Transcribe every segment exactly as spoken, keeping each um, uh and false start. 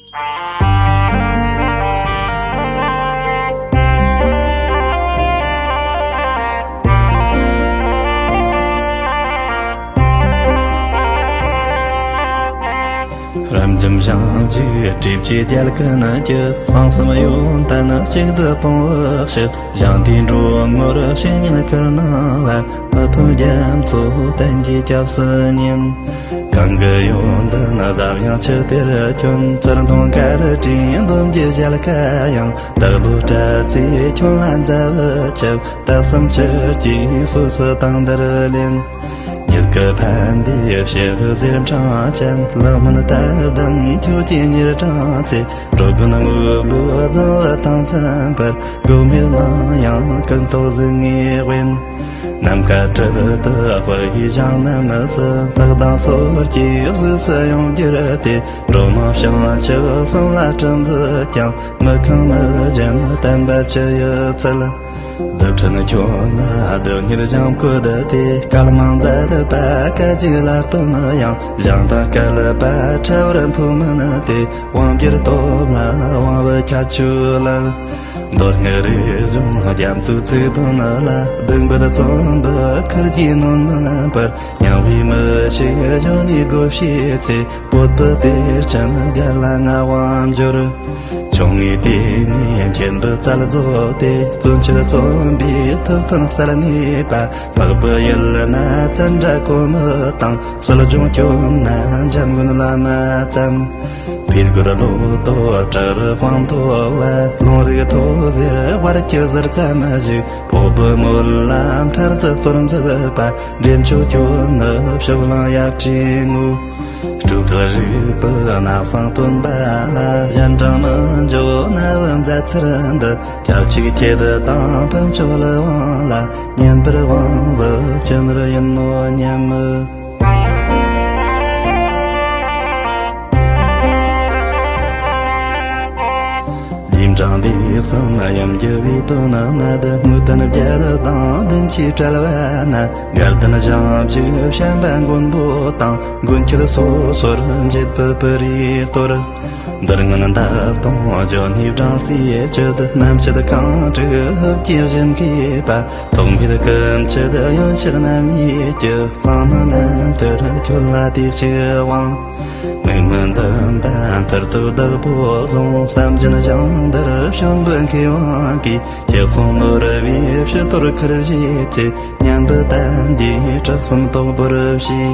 རབ་འབྱམས་ཞིང་གཅིག་སྒྲིབ་བཅས་རྒྱལ་ཀུན་གྱི། གསང་གསུམ་ཡོན་ཏན་གཅིག་ཏུ་སྤུངས་པའི་ཕྱིར། ཞིང་དེའི་འགྲོ་དངོས་བཤེས་གཉེན་བཀུར་སྣང་ལ། མི་ཕམ་རྒྱ་མཚོ་བསྟན་གྱི་སྐྱབས་སུ་ཉན། གང་གི་ཡོན་ཏན་ཟབ་ཡངས་ཆུ་གཏེར་ཁྱོན། ཙིར་འཐུང་དཀར་བྲིས་འདོམ་གྱི་ཞལ་ཁ་ཡང་། བདག་བློ་བཀྲ་ཚེ་ཁྱོད་ལ་མཛའ་བར་ཆིབས། དག་གསུམ་ཆུ་སྐྱེས་སོ་སོ་དང་འདིར་ལེན། ཉིད་ཀྱི་ཕན་བདེའི་ཕྱིར་གཟེར་འཕྲེང་ཅན། ལྷག་མིན་དད་ལྡན་ཁྱོད་ཀྱིས་གཉེར་དྲངས་ཚེ། འགྲོ་ཀུན་དངོས་པོའི་རྫིང་བུ་དང་འཚམ་པར། སྒོམ་མེད་ནམ་ཡང་ཀུན་རྟོག་གཟུགས་བརྙན་དབེན། ནམ་མཁའ་དྲུད་དུ་དཔག་ཡས་ཞིང་རྣམས་སུ། དག་དང་སོ་སྐྱེས་གཟུགས་སུ་ཡོངས་གྱུར་ཏེ། འགྲོ་མང་བྱང་ཆུབ་གསུམ་ལ་གྲུ་འཛིན་ཀྱང་། མི་ཁེངས་མི་འཇིགས་བརྟན་པ་ཅི་ཡི་ཚུལ། རྡུལ་ཕྲན་ཁྱོད་ལ་རྡུལ་སྙེད་འབྱུང་བཀོད་དེ། བསྐལ་མང་མཛད་པ་སྐད་ཅིག་ལ་སྟོན་ཡང་། ཞིང་དང་བསྐལ་པ་ཕྲ་བར་འཕོ་མིན་ཏེ། དབང་བསྒྱུར་སྟོབས་ལ་དབང་བའི་ཁྱད་ཆོས་ལ། མདོ་སྔགས་རིག་གཞུང་རྒྱ་མཚོའི་ཚིག་དོན་ལ། སྡིག་པའི་བརྩོན་པ་ཁུར་གྱིས་ནོན་མིན་པར། ཡང་བའི་མི་ཤེས་གཞོན་ནུས་སྒོ་ཕྱེས་ཚེ། བོད་པའི་གཏེར་ཆེན་རྒྱལ་ལ་མངའ་དབང་འབྱོར། ཆུང་ངུའི་དུས་ནས་མཁྱེན་པའི་རྩལ་རྫོགས་ཏེ། བརྩོན་ཕྱིར་བརྩོན་པའི་ཐུབ་བསྟན་གསལ་གནས་པ། འཕགས་པའི་ཡུལ་ན་ཙནྡྲ་གོ་མི་དང་། གསོ་སྦྱོང་སྐྱོབ་ན་འཇམ་མགོན་བླ་མ་ཙམ། ཕས་རྒོལ་བློ་ལྡོག་བྲག་རི་དཔངས་མཐོ་བ། ལུང་རིགས་མཐོ་ཟེར་དབར་གྱི་ཟུར་ཙམ་ཞིག། འཕགས་པའི་སྨོན་ལམ་ཕྲག་ཏུ་གཏོར་མཛད་པ། འདྲེན་མཆོག་ཁྱོད་ནི་ཕྱོགས་གླང་ཡབ་ཁྲིའི་ངོ་། སྤྲོས་བྲལ་རིག་པའི་གནག་ཚང་སྟོན་པ་ལ། གཞན་དྲིང་མི་འཇོག་རྣ་བའི་མཛད་ཚུལ་འདི། སྐྱབས་གཅིག་ཁྱེད་དང་ཕུན་ཚོགས་ལ་དབང་ལ། བསྙེན་པར་དབང་བའི་སྤྱན་རས་ཡིན་ནོ་སྙམ། ལུས་འབྲང་འདི་གསུམ་ཡུམ་གྱི་བའི་དོན་ནི། དངོས་བསྟན་བརྒྱད་དང་བདུན་གྱིས་བྲལ་བ་ན། དགའ་ལྡན་ཞིང་གཅིག་བྱམས་པ་མགོན་པོ་དང་། མགོན་ཁྱོད་སོ་སོར་འབྱེད་པའི་པུ་རིའི་གཏོར། འདིར་སྔོན་འདབ་སྟོང་བརྗོད་ནས་བགྲང་རྩིས་བཅད། རྣམ་བཅད་གང་དྲུག་ཧུབ་ཀྱིས་བཞིན་མཁས་པ། ཐོགས་མེད་ཀུན་མཆེད་གཡོན་ཕྱེད་རྣམ་གཉིས་ཀྱི། གཙང་མ་རྣམ་ཐར་ཁྱོད་ལ་དུས་གཅིག་དབང་། མིག་སྨན་འཛིན་པ་མཐར་ཐུག་བདག་པོ་བཟུང་། བསམ་གྱིས་བཞིན་དུ་བྱོན་པའི་མཁས་དབང་གིས། ཁྱེད་གསུང་ནོར་བུའི་ཕྱི་གཏོར་ཁུར་བཞེས་ཚེ། སྙན་པའི་གཏམ་རྒྱུད་གྲུ་གསུམ་དོག་པོར་བྱས།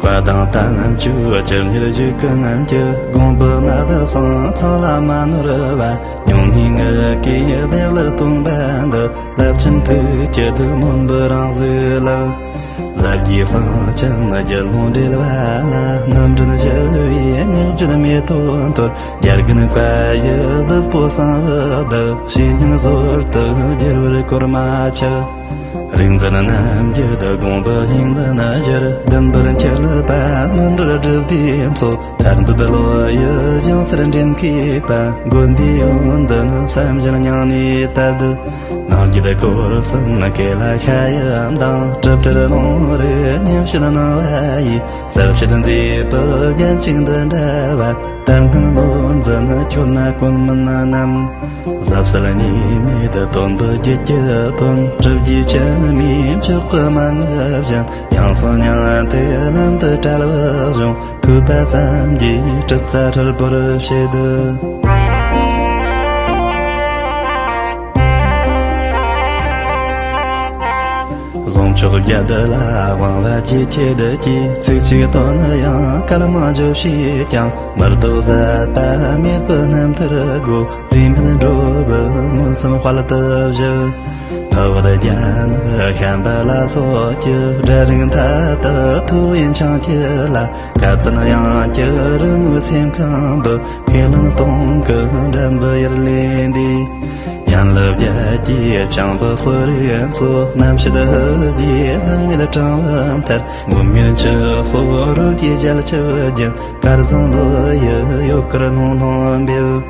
བཀའ་དང་བསྟན་བཅོས་ཅི་སྙེད་བཞུགས་ཀུན་གྱི། དགོངས་པའི་གནད་ཟིང་ཚང་ལ་མ་ནོར་བ། སྙུང་གནས་ངག་གི་བདེ་བླག་སྟོན་པ་འདི། རླབས་ཆེན་ཐུགས་ཀྱི་སྨོན་པའི་རང་གཟུགས་ལགས། ཟབ་རྒྱས་གསང་ཆེན་རྒྱུད་ལུང་འགྲེལ་བ་ལ། རྣམ་འདྲེན་ཞི་བའི་སྙིང་རྗེ་མེ་ཏོག་འཐོར། རྒྱལ་མགོན་བཀའ་ཡི་བདག་པོ་གསང་བའི་བདག། བཤེས་གཉེན་ཟོར་དུ་བསྒྱུར་བར་གོར་མ་ཆག། རིག་འཛིན་རྣམས་ཀྱི་དགོངས་པ་ཡིད་འཛིན་གཞིར། བདེན་པར་འཁྱིལ་པ་སྨིན་གྲོལ་སྒྲུབ་སྡེའི་མཚོ། ཐར་འདོད་བློ་ཡི་ཞིང་སར་འདྲེན་མཁས་པ། དགོན་སྡེའི་ཡོན་ཏན་བསམ་བཞིན་སྙིང་ནས་དད། ནང་རྒྱུད་སྐོར་གསུམ་སྐད་ལ་ཤ་ཡི་དང་། གྲུབ་འབྲེལ་ལུང་རིགས་ཉམས་བཞེས་གནང་བ་ཡི། གསལ་བྱེད་མཛེས་པའི་རྒྱན་གཅིག་འདི་འདྲ་བ། དར་སྔོན་ནོར་འཛིན་ཁྱོད་ན་དཀོན་མིན་རྣམས། གཟབ་གསལ་གཉིས་མེད་སྟོན་པའི་རྒྱུད་ཀྱི་དོན། གྲུབ་རྒྱུད་ཕྱི་མའི་མཆོག་གི་མན་ངག་བཞིན། ཡང་གསང་མྱང་འདས་ལམ་དུ་བཀྲལ་བའི་གཞུང་། ཐོས་པ་ཙམ་གྱིས་གྲུབ་རྩ་ཧྲིལ་པོར་བྱེད། གཟུངས་མཆོག་བརྒྱད་ལ་དབང་བ་ཅི་ཁྱེད་ཀྱིས། ཚིག་གཅིག་དོན་ཡང་བསྐལ་མང་བརྗོད་བྱས་ཀྱང་། མི་ལྡོག་ཟད་པ་མེད་པའི་རྣམ་ཐར་སྒོ། རིས་མེད་འགྲོ་བའི་མངོན་སུམ་དཔལ་དུ་བཞུགས། འཕགས་པ་རྒྱ་ནག་ཤམ་བྷ་ལ་སོགས་ཀྱི། སྒྲ་རིག་མཐའ་དག་ཐོས་པའི་འཆང་ཁྱེད་ལ། དཀའ་ཚེགས་ཡངས་ཀྱི་རི་མོའི་སེམས་ཁམས་པའི། ཁས་ལེན་སྟོང་གི་འགྲམ་པའི་ཡུལ་ལས་འདས། ཡན་ལག་བརྒྱད་ཀྱི་བྱང་བུ་གསོ་རིག་མཚོ། རྣམ་བཤད་ཧཱུྃ་གི་ལྷུང་བཟེད་དྲངས་པའི་མཐར། མགོན་མེད་ཆུ་སོགས་རོལ་གྱི་རྒྱ་ཆུ་རྒྱུན། དཀར་ཟངས་ལོ་ཡི་ཡུལ་དཀར་ལྷུང་ལྷུང་འབེབས།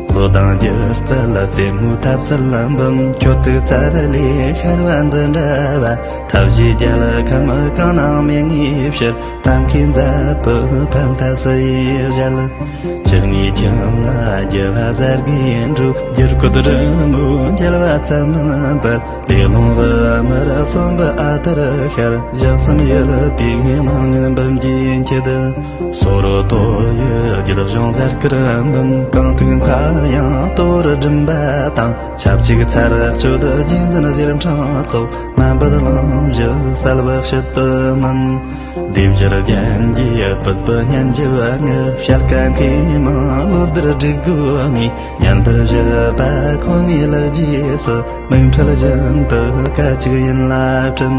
བཟོ་དང་སྒྱུ་རྩལ་རྩེ་མོའི་ཐབས་ཚུལ་འབུམ། མཆོད་བསྟོད་ཚར་ལས་ཤར་བ་འདི་འདྲ་བ། ཐབས་ཀྱི་རྒྱལ་ཁམས་གང་ན་མེད་ངེས་ཕྱིར། ཐབས་མཁས་མཛད་པའི་ཕ་མཐའ་སུ་ཡིས་བཞེད། ཕྱི་ནས་ཁྱིམ་ལ་རྒྱུ་བ་གསེར་གྱི་འབྲུ། རྒྱུ་སྐུད་རི་མོ་མཇལ་བ་ཙམ་མིན་པར། ལས་སློང་བུ་མོར་གསོན་པོ་ཨ་ཐུར་ཤར། ཞག་གསུམ་ཡུལ་དེའི་མང་ངན་འབུམ་གྱིས་འཁྱིད། སོ་རོ་ཏོ་ཡི་རྒྱུད་གཞུང་གསེར་དཀར་འབུམ། རྐང་ཐུག་མཁའ་དབྱིངས་གཏོར་སྒྲིམ་པ་དང་། ཆབས་ཅིག་ཚར་གཅོད་རྗེས་འཛིན་གཟེར་ཕྲེང་ཚོགས། མ་འབད་གླིང་བཞི་གསལ་བའི་དཔྱིད་དུ་སྨིན། སྡེབ་སྦྱར་རྒྱན་གྱིས་སྤུད་པའི་སྙན་འཇེབས་ངེས། བྱ་དཀའ་མཁས་མང་བློ་བདེར་བསྒྲིགས་དགོས་ནས། ཉན་པར་བཞེད་པ་ཁོ་ནའི་ལེགས་རྗེས་སུ། མིག་འཕྲུལ་བཞིན་དུ་སྐད་ཅིག་ཡིད་ལ་དྲན།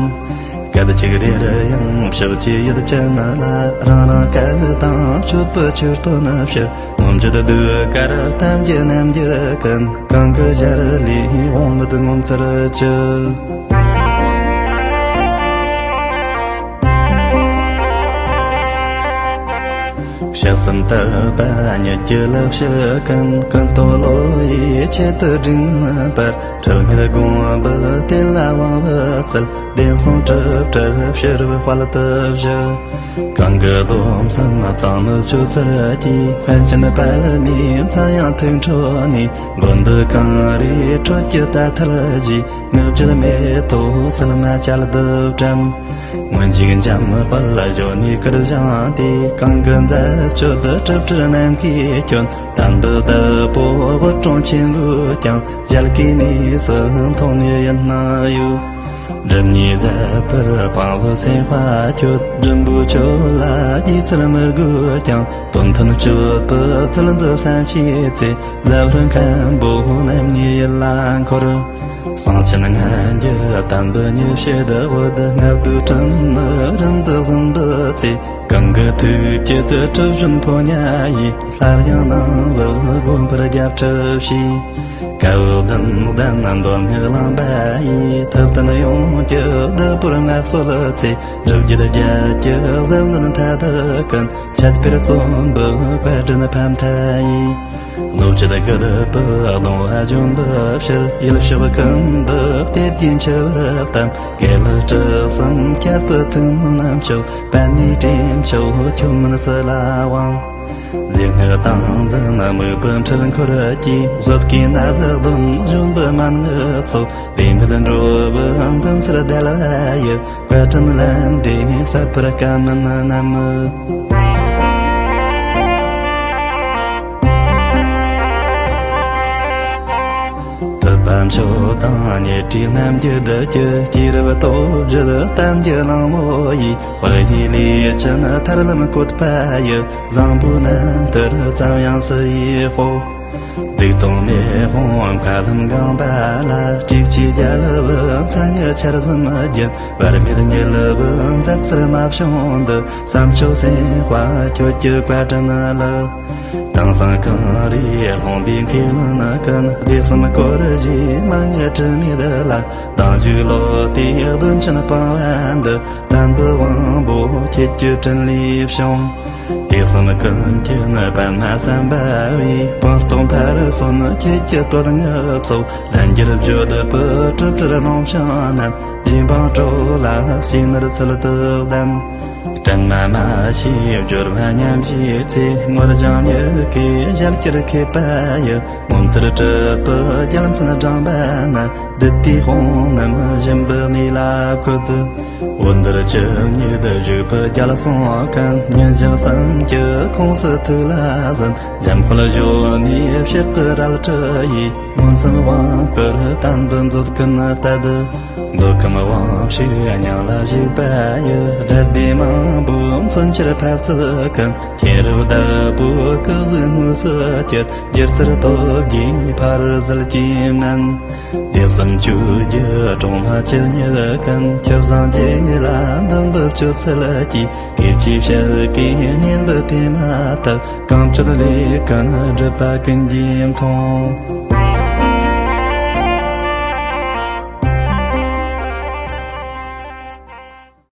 སྐད་ཅིག་རེ་རེ་ཡང་ཕྱོགས་ཀྱི་ཡུལ་ཅན་ལ། རང་རང་སྐད་དང་མཆོད་པའི་ཆོས་སྟོན་ཕྱིར། ངོམས་བརྗོད་ཟློས་གར་གཏམ་གྱི་རྣམ་འགྱུར་ཀུན། གང་གི་ཞལ་ལས་དབང་མེད་ངོ་མཚར་གྱི། ཕྱག་གསུམ་དག་པ་ཉིད་ཀྱི་ལེགས་བཤད་ཀུན། ཀུན་རྟོག་བློ་ཡིས་ཆེད་དུ་བསྒྲིགས་མིན་པར། འཁྲུལ་མེད་དགོངས་པའི་གཏེར་ལ་དབང་བུ་བསྩལ། བདེན་གསུང་གྲུབ་གྲུབ་ཕྱིར་དཔལ་དུ་བཞུགས། གང་གི་སྡོམ་གསུམ་གཙང་མའི་སྤྱོད་ཚུལ་གྱིས། མཁན་ཆེན་དཔལ་མོས་མཚན་ཡང་ཐུགས་འཕྲོག་ནས། མགོན་འདི་གངས་རིའི་ཁྲོད་ཀྱི་དར་ཐལ་བཞིན། ངུ་བཅུད་མེ་ཏོག་སིལ་མ་བཅལ་དུ་བཀྲམ། སྔོན་གཞུག་འཇམ་དཔལ་གཞོན་ནུའི་སྐུར་བཞེངས་ཏེ། གང་གི་མཛད་སྤྱོད་གྲུབ་འབྲས་ནམ་མཁའི་སྐྱོན། དམ་པའི་བདག་པོ་དབུ་དྲུང་ཆེན་པོས་ཀྱང་། ཞལ་གྱི་གནས་སུ་མཐོང་ནས་ཡིད་སྣང་གཡོ། སྒྲིབ་གཉིས་ཟད་པར་སྤང་བའི་སེམས་དཔའ་ཁྱོད། སྒྲིན་པོ་ཆེ་ལ་དགྱེས་ཚུལ་མི་དགོས་ཀྱང་། དོན་མཐུན་སྤྱོད་པའི་ཚུལ་འདི་བསམ་ཤེས་ཚེ། ཟབ་རིམ་མཁན་པོ་རྣམ་གཉིས་ཡིད་ལ་འཁོར། གསང་ཆེན་སྔ་འགྱུར་བསྟན་པའི་ཉི་ཕྱེད་འོད། མངའ་བདག་སྤྲིན་ནི་རིམ་དུ་ཟིན་པའི་ཚེ། གང་གི་ཐུགས་བསྐྱེད་དུ་གྲུབ་གཞུང་ཕོ་ཉ་ཡིས། སླར་ཡང་སྣང་བའི་དགོན་པར་རྒྱབ་ཁྲིད་བྱས། བཀའ་བདུན་ལྡན་མདོ་སྔགས་གླིང་པ་ཡིས། ཐུབ་བསྟན་ཡོངས་ཀྱི་བདུད་པོར་མངའ་གསོལ་ཚེ། སྒྲུབ་བརྒྱུད་བརྒྱད་ཀྱི་ཟབ་ལམ་མཐའ་དག་ཀུན། འཆད་སྤེལ་རྩོམ་པའི་བཀའ་དྲིན་ཕ་མཐའ་ཡས། བློ་སྤྱོད་དགུ་པའི་གདུང་བ་ལྗོན་པའི་ཕྱིར། ཡུལ་ཕྱོགས་ཀུན་ཏུ་གཏེར་གྱི་འཆར་བར་གཏམས། དགེ་ལེགས་སྤྲུལ་གསུམ་ཁྱབ་པའི་ཐུན་མོང་རྣམ་དཔྱོད། པད་མའི་སྤྲིན་མཆོག་ཁྱོད་མུན་སེལ་ལ་དབང་། རྗེ་སྔགས་ཏིང་འཛིན་དམིགས་པའི་འཕྲུལ་འཁོར་གྱིས། བཟོད་དཀའི་ནད་གདོན་གཞོམ་པའི་མན་ངག་ཚོགས། ལས་མེད་འགྲོ་བའི་འདུན་སར་བརྡལ་བ་ཡི། བཀའ་དྲིན་ལན་འདེབས་ཟབ་པར་བཀའ་མིན་སྣམས། ཐུབ་པ་མཆོག་དང་ཉེ་བྲིས་རྣམས་ཀྱི་བདུད་ཀྱི། སྐྱེས་རབས་སྟོབས་བརྒྱུད་གཏམ་གྱི་གླེང་མོ་ཡིས། དཔལ་ཡུལ་ལས་ཅན་ཐར་ལམ་བཀོད་པ་ཡི། བཟང་པོའི་རྣམ་ཐར་ཙམ་ཡང་སུ་ཡིས་དཔོག། སྡིག་ལྟུང་མེ་དཔུང་མཁའ་ལྷུང་གང་པ་ལ། དྲེགས་ཀྱི་རྒྱལ་པོའི་མཚན་སྙན་ཆར་ཟིམ་བརྒྱུད། བར་མེད་ཉིད་པའི་མཛད་རྩལ་མ་བྱུང་འདི། བསམ་སྤྱོད་སེམས་དཔའ་ཁྱོད་ཀྱི་བཀའ་དྲིན་ལ། དེང་སང་གངས་རིའི་ལྷུང་བུའི་མཁས་བླུན་ཀུན། སྡེ་གསུམ་སྐོར་བཞིའི་མན་ངག་དྲི་མེད་ལ། སྡང་ཞུགས་ལོག་ལྟའི་གདོན་ཆེན་སྤངས་པ་འདི། དམ་པའི་དབང་པོ་ཁྱེད་ཀྱི་དྲིན་ལས་བྱུང་། དེ་གསུམ་ཀུན་མཁྱེན་པདྨ་སམ་བྷ་བའི། སྤངས་རྟོགས་མཐར་སོན་ཁྱེད་ཀྱི་བསྟོད་བསྔགས་ཚོགས། ལན་བརྒྱར་བརྗོད་པའི་གྲུབ་འབྲས་སྣང་ཕྱིན་རྣམས། རྗེ་འབངས་དྲུག་ལ་ཞུས་ནས་ཚུལ་དུ་གདམས། དྲན་མ་མ་ཤེས་སྦྱོར་བ་ཉམས་བཞེས་ཚེ། ངོར་སྦྱངས་མྱུ་གུའི་ཞལ་གྱེར་མཁས་པ་ཡི། ངོ་མཚར་གྲུབ་པའི་རྒྱལ་མཚན་བགྲངས་པ་ན། བདུད་སྡེ་དཔུང་རྣམས་སྦྱིན་པའི་གནས་ལ་བཀོད། འོད་འདར་ཅི་སྙེད་བཞུགས་པའི་རྒྱལ་སྲུང་ཀུན། ཉིན་ཞག་གསུམ་གྱི་ཁོངས་སུ་ཐུགས་ལ་གཟན། འཇམ་དཔལ་གཞོན་ནུའི་ཕྱག་གི་རལ་གྲི་ཡིས། མངོན་སུམ་དབང་བསྐུར་དམ་པའི་མཛོད་ཀུན་གཏད། མདོ་ཁམས་དབང་ཕྱུག་སྙིང་ལ་བཞུགས་པ་ཡི། དགྲ་སྡེ་མང་པོའི་མཚོན་ཆར་ཕབ་ཚུལ་ཀུན། མཁྱེན་རབ་བདག་པོའི་སྐུ་གཟུགས་དངོས་སུ་བསྐྱེད། སྒྱུ་རྩལ་སྟོབས་ཀྱིས་ཕ་རོལ་ཟིལ་གྱིས་མནན། སྡེ་གསུམ་ཆོས་བརྒྱུད་སྲུང་མ་ཇི་སྙེད་ཀུན། ཁྱབ་བཟང་རྗེ་ལ་འདུན་པའི་སྤྱོད་ཚུལ་གྱིས། སྐད་ཅིག་ཕྱག་གིས་བསྙེན་པའི་དེ་མ་ཐག། གང་སྤྱོད་ལས་ཀུན་སྒྲུབ་པ་ཀུན་གྱིས་མཐོང་།